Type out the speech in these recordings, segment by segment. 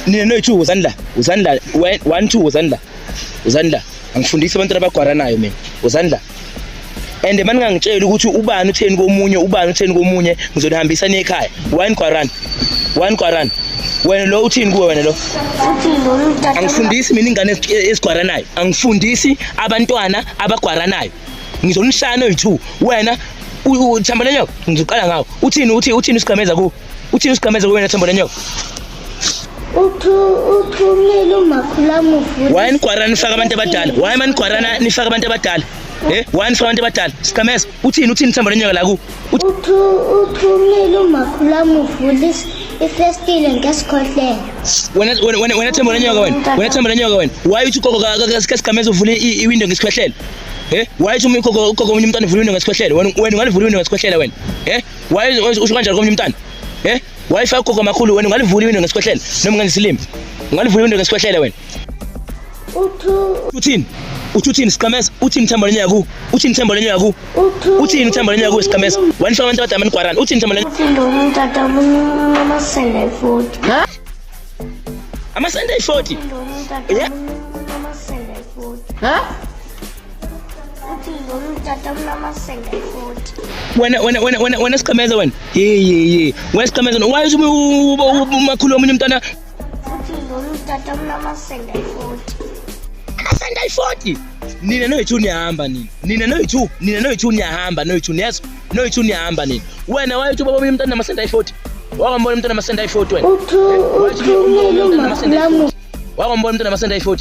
Nina noyi-two wozani la, wozani la, one two wozani la, wozani la. Angifundisi abantwana abagwaranayo mina, wozani la. And maningangitsheli ukuthi ubani utheni komunye, ubani utheni komunye, ngizonihambisa niye ekhaya. Why nigwarana? Why nigwarana? Wena lo uthini kuwe wena lo? Uthi lo mtata. Angifundisi mina ingane ezigwaranayo. Angifundisi abantwana abagwaranayo. Ngizonishaya noyi-two. Wena Themba lenyoka, ngizoqala ngawe. Uthini uthi uthini usigqemeza ku? Uthini usigqemeza kuwena Themba lenyoka? Uthu uthumile umakhulu amuvula. Why nigwarana nifaka abantu abadala? Why manigwarana nifaka abantu abadala? Eh, why nifaka abantu abadala? Sigqemeza. Uthini uthini Themba lenyoka la ku? Uthu uthumile umakhulu amuvula ifestile ngesikhohlelo. Wena wena wena Themba lenyoka wena. Wena Themba lenyoka wena. Why uthi ugogo kasigqemeza uvule iwindow ngesikhwehlelo? Eh, why uthi ugogo ugogo omunye umntwana uvule iwindow ngesikhwehlelo? Wena wena ungalivula iwindow ngesikhwehlelo wena? Eh? Why usho kanjalo komunye umntwana? Eh? Why faka ugogo makhulu wena ungalivula iwindow ngesikhwehlelo noma ungenza Ungalivula iwindow ngesikhwehlelo wena? Uthu Uthini? Uthi uthini siqameza? Uthini Themba lenyoka ku? Uthini Themba lenyoka ku? Uthini Themba lenyoka ku siqameza? Wena faka abantu abadala manigwarana. Uthini Themba lenyoka? Uthi lo mtata unamasende 40. Amasende ayi-40. Lo mtata Yeah. unamasende 40. Uthi lo mtata unamasende 40. Wena wena wena wena wena siqameza wena. Ye ye ye. Wena siqameza wena. Why uthi umakhulu omunye umntwana Uthi lo mtata unamasende 40. amasende ayi-40? Nina noyi-two niyahamba nina. Nina noyi-two, nina noyi-two niyahamba noyi-two niyezwa? Noyi-two niyahamba nina. Wena why uthi ubaba omunye umntwana namasende ayi-40? Wakambona umntwana namasende ayi-40 wena? Uthu Why uthi uthumile umntwana namasende umakhulu ayi-40? Wakambona umntwana namasende ayi-40?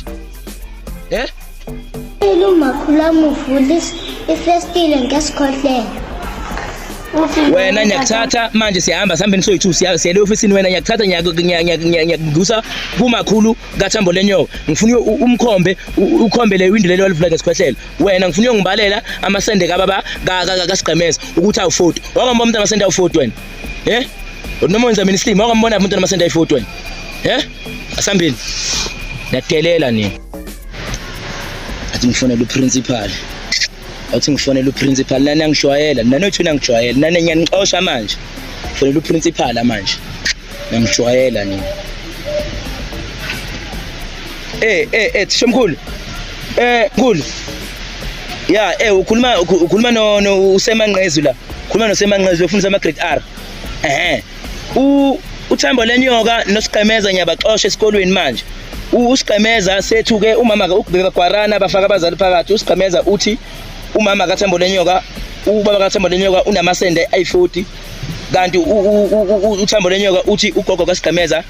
Eh? umakhulu amuvula ifestile ngesikhohlelo. Wena ngiyakuthatha manje siyahamba sihambeni soyi-two siya siya ofisini wena ngiyakuthatha ngiyakusa kumakhulu kaThambo lenyoka ngifuna umkhombe ukhombe le window lelo walivula ngesikhwehlelo wena ngifuna uyongibalela amasende kababa kasigqemeza ukuthi awu-40 wakambona umuntu amasende awu-40 wena eh noma wenza mina isilima wakambona umuntu amasende ayi-40 wena eh asambeni nadelela nina athi ngifonele uprincipal athi ngifonele uprincipal nani angijwayela nani othi nangijwayela nani ngiyanixosha manje fonela uprincipal manje nangijwayela nina eh eh eh thisha mkhulu eh mkhulu ya eh ukhuluma ukhuluma no no usemanqezu la ukhuluma nosemanqezu ufundisa ama grade R ehe u uThambo lenyoka noSiqemeza ngiyabaxosha esikolweni manje uSiqemeza sethu-ke umama bebagwarana bafaka abazali phakathi uSiqemeza uthi umama kaThambo lenyoka ubaba kaThambo lenyoka unamasende ayi-40 kanti uThambo lenyoka uthi ugogo kaSiqemeza